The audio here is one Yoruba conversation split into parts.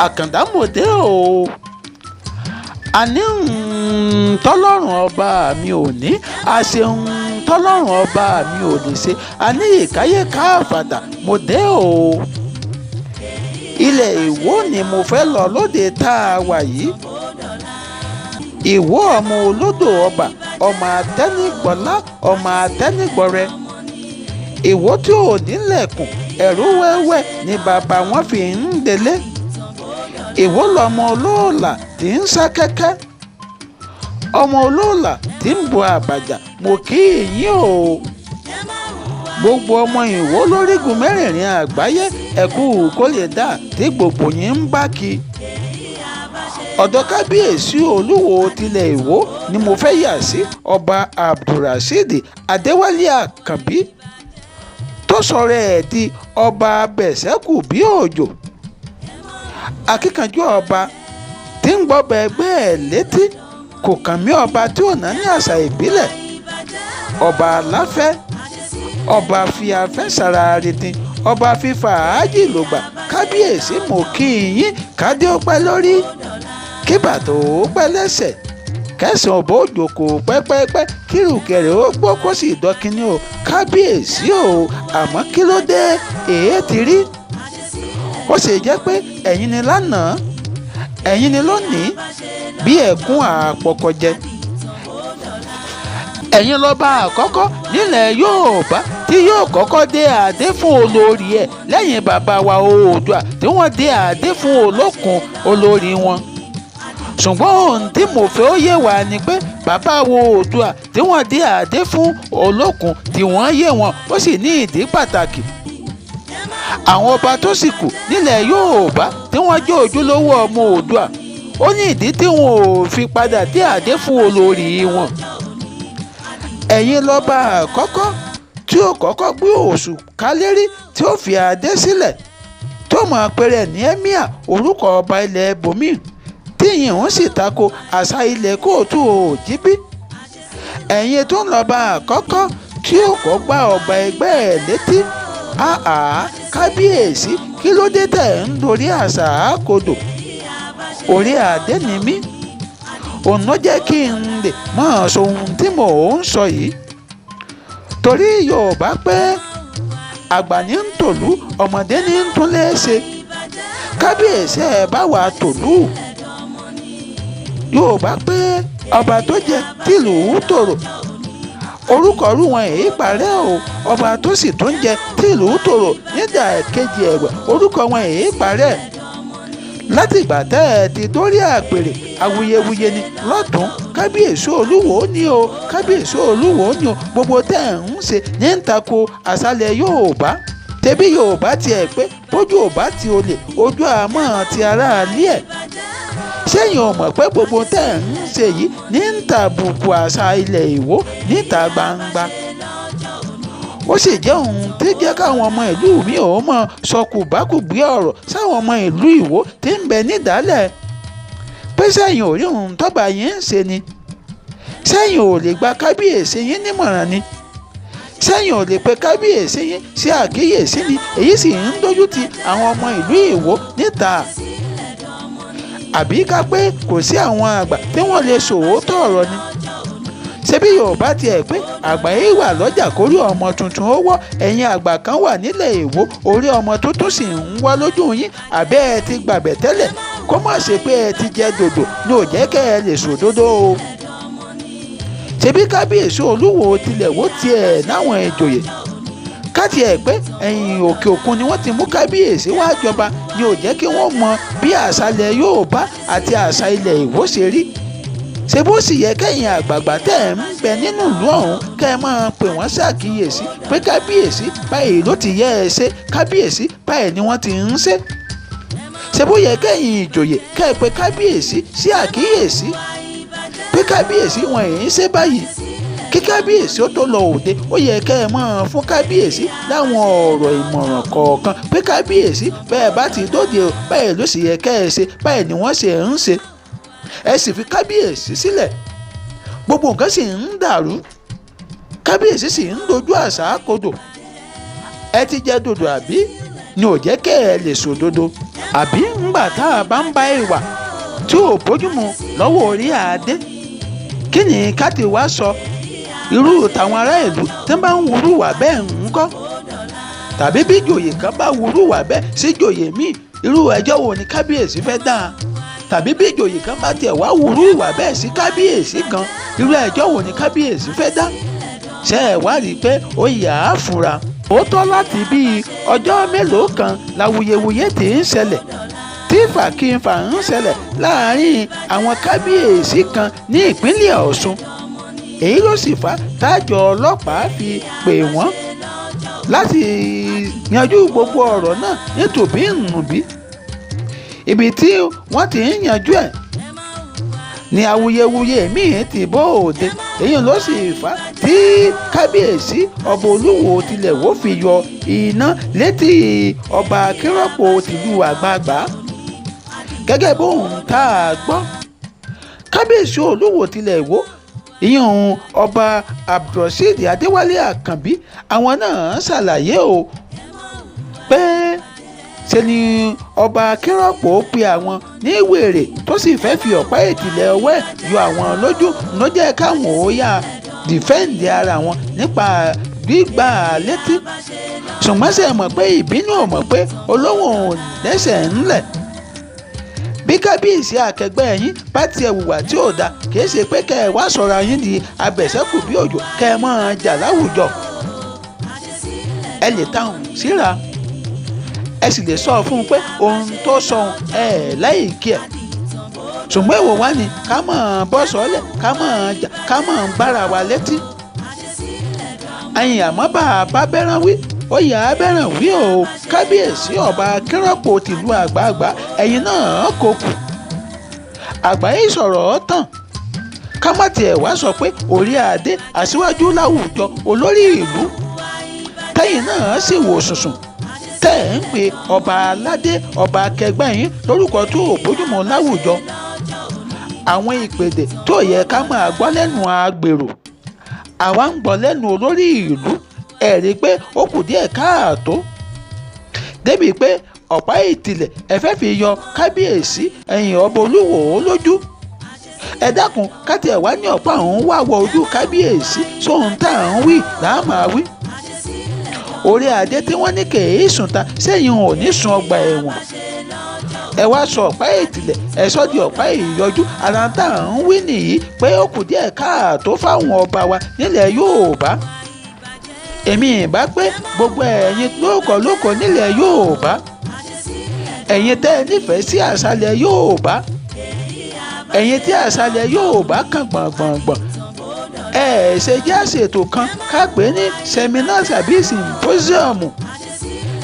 Àkàndá mòde o. Àní tọ́lọ́run ọba mi ò ní àṣehùn tọ́lọ́run ọba mi ò lè ṣe. Àní ìkáyé káfàtà mòde o. Ilẹ̀ Ìwó ni mo fẹ́ lọ lóde tá a wà yìí. Ìwó ọmọ olódò ọba, ọmọ atẹ́nigbọ́lá, ọmọ atẹ́nigbọrẹ. Ìwó tí ò nílẹ̀kùn, ẹ̀rú wẹ́wẹ́ ni bàbá wọn fi ń délé. Ìwó lọmọ olóòlà tí ń sá kẹ́kẹ́, ọmọ olóòlà tí ń bo àbàjá. Mo kí yín o. Gbogbo ọmọ Ìwó lórígun mẹ́rẹ̀ẹ̀rin àgbáyé, ẹ̀kú kó lè dà tí gbogbo yín ń bá kí. Ọ̀dọ̀ kábíyèsí olúwo tilẹ̀ Ìwó ni mo fẹ́ yà sí, Ọba Abdulrasheed Adéwálé Àkànbí, tó sọ̀rọ̀ ẹ̀ di ọba bẹ̀sẹ̀kù bí òjò. Akíkanjú ọba tí ń gbọ́ba ẹgbẹ́ ẹ̀ létí kò kàn mí, ọba tí ò náání àṣà ìbílẹ̀, ọba aláfẹ́, ọba fíafẹ́ sára rìndìn, ọba fífa àájì lògbà. Kábíyèsí, mo kí yín. Kádé ó pẹ́ lórí, kí bàtà ó pẹ́ lẹ́sẹ̀, kẹsàn-án òbó òjòkó pẹ́pẹ́pẹ́, kírùkẹ̀rẹ̀ ó gbó kó sì dọ́kínní o. Kábíyèsí o, àmọ́ kí ló dé? Èé ti rí? Ó sì jẹ́ pé ẹ̀yin ni lánàá, ẹ̀yin ni lónìí, bí ẹ̀kún àpọ̀kọ̀jẹ. Ẹ̀yin lọ́ba àkọ́kọ́ nílẹ̀ Yorùbá tí yóò kọ́kọ́ dé adé fún olórí ẹ̀ lẹ́yìn bàbá wa Oòduà tí wọ́n dé adé fún Olókun olórí wọn. Ṣùgbọ́n ohun tí mo fẹ́ ó yé wa ni pé bàbá wa Oòduà tí wọ́n dé adé fún Olókun tí wọ́n yé wọn, ó sì ní ìdí pàtàkì. Àwọn ọba tó sì kù nílẹ̀ Yorùbá tí wọ́n jẹ́ ojúlówó ọmọ Oòduà, ó ní ìdí tí wọn ò fi padà dé adé fún olórí wọn. Ẹ̀yin lọ́ba àkọ́kọ́ tí ó kọ́kọ́ gbé òṣùká lérí, tí ó fi adé sílẹ̀, tó mọ̀ péré ní emir, orúkọ ọba ilẹ̀ bòmíì, tí yìnyín sì tako àṣà ilẹ̀ kóòtù òjìbí. Ẹ̀yin tó ń lọ́ba àkọ́kọ́ tí ó kọ́ gbá ọba ẹgbẹ́ ẹ̀ létí. Àá, kábíyèsí, kí ló dé tẹ̀ ń dorí àṣà kodò? Orí adé ni mí, òun ló jẹ́ kí n lè máa sọ ohun tí mò ń sọ yìí, torí Yorùbá pé àgbà ní ń tòlú, ọmọdé ní ń túnlé ṣe. Kábíyèsí, ẹ bá wa tòlú. Yorùbá pé ọba tó jẹ tìlú tòrò, orúkọ rú wọn èyí parẹ́ o. Ọba tó sì tún jẹ tìlú tòrò nídà kejì ẹ̀wẹ̀, orúkọ wọn èyí parẹ́. Látìgbà tẹ́ ẹ ti dórí àpèrè, awuyewuye ni lọ́tún. Kábíyèsí olúwo ní o, kábíyèsí olúwo ní o, gbogbo tẹ́ ẹ̀ ń ṣe ní ń tako àṣàlẹ̀ Yorùbá. Tẹbí Yorùbá tiẹ̀ pé bójú ò bá ti olè, ojú àmọ́ ti aráalé ẹ̀. Sẹ́yìn ò mọ̀ pé gbogbo tẹ́ ẹ̀ ń ṣe yìí ní ń tàbùkù àṣà ilẹ̀ Ìwó níta gbangba? Ó sì jẹ́ ohun tí jẹ́ káwọn ọmọ ìlú mi ò mọ̀ sọ kùbákùgbé ọ̀rọ̀ sáwọn ọmọ ìlú Ìwó tí ń bẹ nídàálẹ̀, pé sẹ́yìn ò rí ohun tọ́ba yín ń ṣe ni? Sẹ́yìn ò lè gba kábíyèsí yín nímọ̀ràn ni? Sẹ́yìn ò lè pe kábíyèsí yín sí àkíyèsí ni? Èyí sì ń dójú ti àwọn ọmọ ìlú Ìwó níta. Àbí ká pé kò sí àwọn àgbà tí wọ́n lè sòótọ́ ọ̀rọ̀ ni? Ṣebí Yorùbá tiẹ̀ pé àgbà yìí wà lọ́jà kórí ọmọ tuntun ó wọ́. Ẹ̀yin àgbà kan wà nílẹ̀ Ìwó, orí ọmọ tuntun sì ń wá lójú yín. Àbẹ́ ẹ ti gbàbẹ̀ tẹ́lẹ̀? Kó má ṣe pé ẹ ti jẹ dòdò ni ò jẹ́ kẹ́ ẹ lè sòdodo o. Ṣebí kábíyèsí olúwo tilẹ̀ wó tiẹ̀ náwọn ìjòyè, ká tiẹ̀ pé ẹ̀yìn òkè òkun ni wọ́n ti mú kábíyèsí wá jọba ni ò jẹ́ kí wọ́n mọ bí àṣà ilẹ̀ Yorùbá àti àṣà ilẹ̀ Ìwó ṣe rí. Ṣé bó sì yẹ kẹ́yìn àgbààgbà tẹ́ ẹ̀ ń bẹ nínú ìlú ọ̀hún kẹ́ ẹ máa pè wọ́n ṣàkíyèsí pé kábíyèsí, báyìí ló ti yẹ ẹ ṣe, kábíyèsí, báyìí ni wọ́n ti ń ṣe? Ṣé bó yẹ kẹ́yìn ìjòyè kẹ́ ẹ pé kábíyèsí sí àkíyèsí pé kábíyèsí, wọn èyí ṣe báyìí? Kí kábíyèsí ó tó lọ òde, ó yẹ kẹ́ ẹ máa fún kábíyèsí láwọn ọ̀rọ̀ ìmọ̀ràn kọ̀ọ̀kan pé kábíyèsí, bẹ́ẹ̀ bá ti dóde o, báyìí ló sì yẹ kẹ́ ẹ ṣe, báyìí ni wọ́n ṣe ń ṣe. Ẹ sì fi kábíyèsí sílẹ̀, gbogbo nǹkan sì ń dàrú, kábíyèsí sì ń dojú àṣà kodò. Ẹ ti jẹ dòdò àbí ni ò jẹ́ kẹ́ ẹ lè sòdodo? Àbí ńgbà tá a bá ń bá ìwà tí ò bójúmu lọ́wọ́ orí adé, kí ni ká ti wá sọ irú tàwọn ará ìlú tí wọ́n bá ń wúrú wà bẹ́ẹ̀ ń kọ́? Tàbí bí ìjòyè kan bá wúrú wà bẹ́ẹ̀ sí ìjòyè míì, irú ẹjọ́ wo ni kábíyèsí fẹ́ dá a? Tàbí bí ìjòyè kan bá tiẹ̀ wá wúrú ìwà bẹ́ẹ̀ sí kábíyèsí kan, irú ẹjọ́ wo ni kábíyèsí fẹ́ dá? Ṣé ẹ wá rí i pé ó yà á fura? Ó tọ́ láti bíi ọjọ́ mélòó kan lawuyewuye tí ń ṣẹlẹ̀, tí fàkínfà ń ṣẹlẹ̀ láàrin àwọn kábíyèsí kan ní ìpínlẹ̀ Ọ̀ṣun. Èyí ló sì fà á tájọ ọlọ́pàá fi pè wọ́n láti yanjú gbogbo ọ̀rọ̀ náà nítùbí-ǹnùbí. Ibi tí wọ́n ti ń yanjú ẹ̀ ni awuyewuye míín ti bóde. Èyí ló sì fà á tí kábíyèsí Ọba Olúwo tilẹ̀ Ìwó fi yọ iná létí Ọba Akínrọ́pò tìlú Àgbààgbà. Gẹ́gẹ́ bóun tá a gbọ́, kábíyèsí Olúwo tilẹ̀ Ìwó, ìyẹn Ọba Abdulrasheed Adéwálé Àkànbí, àwọn náà ṣàlàyé o pé ṣe ni Ọba Akínrọ́pò pe àwọn ní wèrè, tó sì fẹ́ẹ́ fi ọ̀pá ìtìlẹ̀ ọwọ́ ẹ̀ yọ àwọn lójú, ló jẹ́ káwọn ó yáa defend ara wọn nípa gbígbá a létí. Ṣùgbọ́n ṣe mọ̀ pé ìbínú ò mọ̀ pé olówó ò lẹ́sẹ̀ ńlẹ̀. Bí kábíyèsí akẹgbẹ́ yín bá tiẹ̀ hùwà tí ò dáa, kì í ṣe pé kẹ́ ẹ wá sọ̀rọ̀ yín di abẹ̀ṣẹ́kù bí òjò, kẹ́ ẹ máa jà láwùjọ. Ẹ lè tahùn síra, ẹ sì lè sọ fún un pé ohun tó sọ ẹ láìkí ẹ̀. Ṣùgbọ́n èwo wá ni ká máa bọ́ sọ́lẹ̀, ká máa jà, ká máa gbára wa létí? Ẹ̀yìn àmọ́ bá a bá bẹ́ràn wí, ó yà á bẹ́ràn wí o. Kábíyèsí Ọba Akínrọ́pò tìlú Àgbààgbà, ẹ̀yin náà kò kù. Àgbáyé sọ̀rọ̀ tán. Ká má tiẹ̀ wá sọ pé orí adé aṣíwájú láwùjọ olórí ìlú, tẹ́yìn náà sì wò sùnsùn tẹ́ ẹ̀ ń pe ọba aládé, ọba akẹgbẹ́ yín lórúkọ tó ò bójúmu láwùjọ. Àwọn ìpèdè tó yẹ ká máa gbọ́ lẹ́nu agbèrò, àwa ń gbọ́ lẹ́nu olórí ìlú. Ẹ̀ rí i pé ó kù díẹ̀ káàtó, débìí pé ọ̀pá ìtìlẹ̀ ẹ fẹ́ fi yọ kábíyèsí ẹ̀yìn Ọba Olúwo lójú. Ẹ dákun, ká tiẹ̀ wá ní ọ̀pá òun wá wọ ojú kábíyèsí, sóhun tá à ń wí là á máa wí? Orí adé tí wọ́n ní kèé sùn ta sẹ́yìn ò ní sun ọgbà ẹ̀wọ̀n. Ẹ wá sọ ọ̀pá ìtìlẹ̀, ẹ sọ di ọ̀pá ìyọjú. Ara tá à ń wí nìyí pé ó kù díẹ̀ káàtó fáwọn ọba wa nílẹ̀ Yorùbá. Èmi ìbá pé gbogbo ẹ̀yin lóko lóko nílẹ̀ Yorùbá, ẹ̀yin tẹ́ ẹ nífẹ̀ẹ́ sí àṣàlẹ̀ Yorùbá, ẹ̀yin tí àṣàlẹ̀ Yorùbá kàn gbọ̀ngbọ̀ngbọ̀n, ẹ ṣe jẹ́ àṣètò kan ká pè ní seminar tàbí symposium,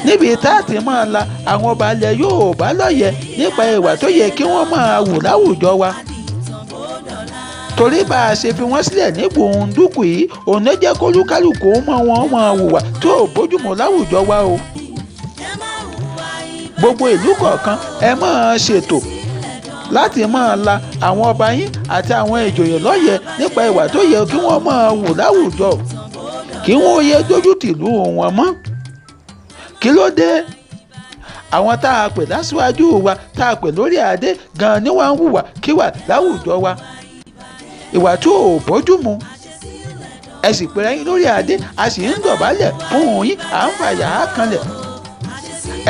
níbi tá a ti máa la àwọn ọba ilẹ̀ Yorùbá lọ́yẹ̀ nípa ìwà tó yẹ kí wọ́n máa wù láwùjọ wa. Torí bá a ṣe fi wọ́n sílẹ̀ ní gbòǹdùkú yìí, òun ló jẹ́ kólúkálùkù mọ́ wọn máa hùwà tó ò bójúmu láwùjọ wa o. Gbogbo ìlú kọ̀ọ̀kan, ẹ máa ṣètò láti máa la àwọn ọba yín àti àwọn ìjòyè lọ́yẹ̀ nípa ìwà tó yẹ kí wọ́n máa wù láwùjọ, kí wọ́n yé dójú tìlú wọn mọ́. Kí ló dé? Àwọn tá a pè lásìwájú wa, tá a pè lórí adé gan-an ni wọ́n ń hùwà kíwà láwùjọ wa, ìwà tó ò bójúmu. Ẹ sì pera yín lórí adé, a sì ń dọ̀bálẹ̀ fún yín, à ń fàyà á kanlẹ̀.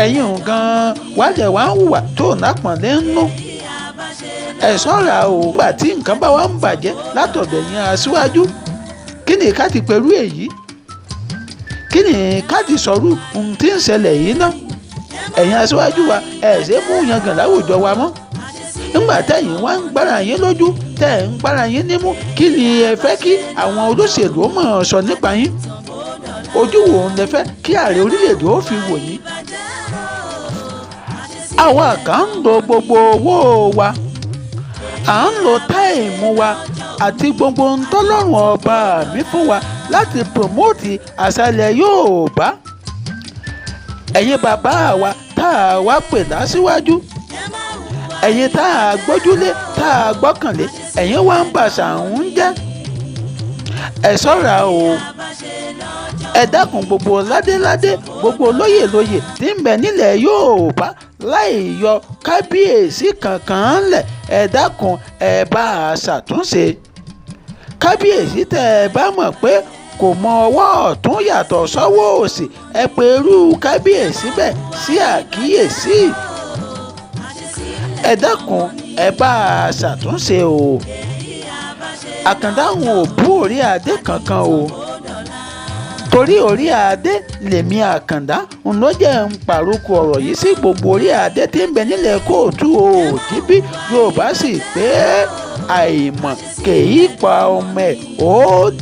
Ẹ̀yin gan-an wálẹ̀ wá ń hùwà tó nápọ̀nlé ń nú. Ẹ ṣọ́ra o. Nígbà tí nǹkan bá wá ń bàjẹ́ látọ̀dọ̀ ẹ̀yin aṣíwájú, kí ni ká ti pẹ̀lú èyí? Kí ni ká ti sọ̀rọ̀ ohun tí ń ṣẹlẹ̀ yìí ná? Ẹ̀yin aṣíwájú wa, ẹ̀ ṣe mú yangàn láwùjọ wa mọ́. Nígbà tẹ́yìn wá ń gbára yín lójú, tẹ́ ẹ̀ ń gbára yín nímú, kí ni ẹ fẹ́ kí àwọn olóṣèlú ó máa sọ nípa yín? Ojú wo lẹ fẹ́ kí ààrẹ orílẹ̀-èdè ó fi wò yín? Àwa kan ń lo gbogbo owó wa, à ń lo time wa àti gbogbo ohun tọ́lọ́run ọba mi fún wa láti promote àṣà ilẹ̀ Yorùbá. Ẹ̀yin bàbá wa tá a wá pè lásìwájú, ẹ̀yin tá a gbójúlé, tá a gbọ́kànlé, ẹ̀yin wá ń bàṣà ń jẹ́. Ẹ ṣọ́ra o. Ẹ dákun, gbogbo ládéládé, gbogbo lóyè lóyè tí ń bẹ nílẹ̀ Yorùbá. Láì yọ kábíyèsí kankan lẹ̀, ẹ dákun, ẹ bá a ṣàtúnṣe. Kábíyèsí tẹ́ ẹ bá mọ̀ pé kò mọ ọwọ́ ọ̀tún yàtọ̀ sọ́wọ́ òsì, ẹ pe irú kábíyèsí bẹ́ẹ̀ sí àkíyèsí. Ẹ dákun, ẹ bá a ṣàtúnṣe o. Àkàndá ń ò bú orí adé kankan o, torí orí adé lèmi Àkàndá ń ló jẹ́ ń pàrokò ọ̀rọ̀ yìí sí gbogbo orí adé tí ń bẹ nílẹ̀ kóòtù òjìbí. Yorùbá sì pé àìmọ̀ kèé pa ọmọ ẹ̀. Ó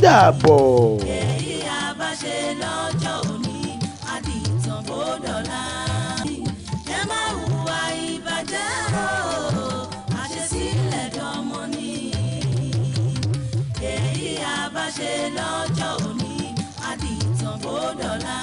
dàbọ̀. Èyí a bá ṣe lọ́jọ́ òní, àdìtàn bó dọ̀la. Ẹ má hùwà ìbàjẹ́ o, àṣesílẹ̀ dánmọ́ ni. Èyí a bá ṣe lọ́jọ́ òní, àdìtàn bó dọ̀la.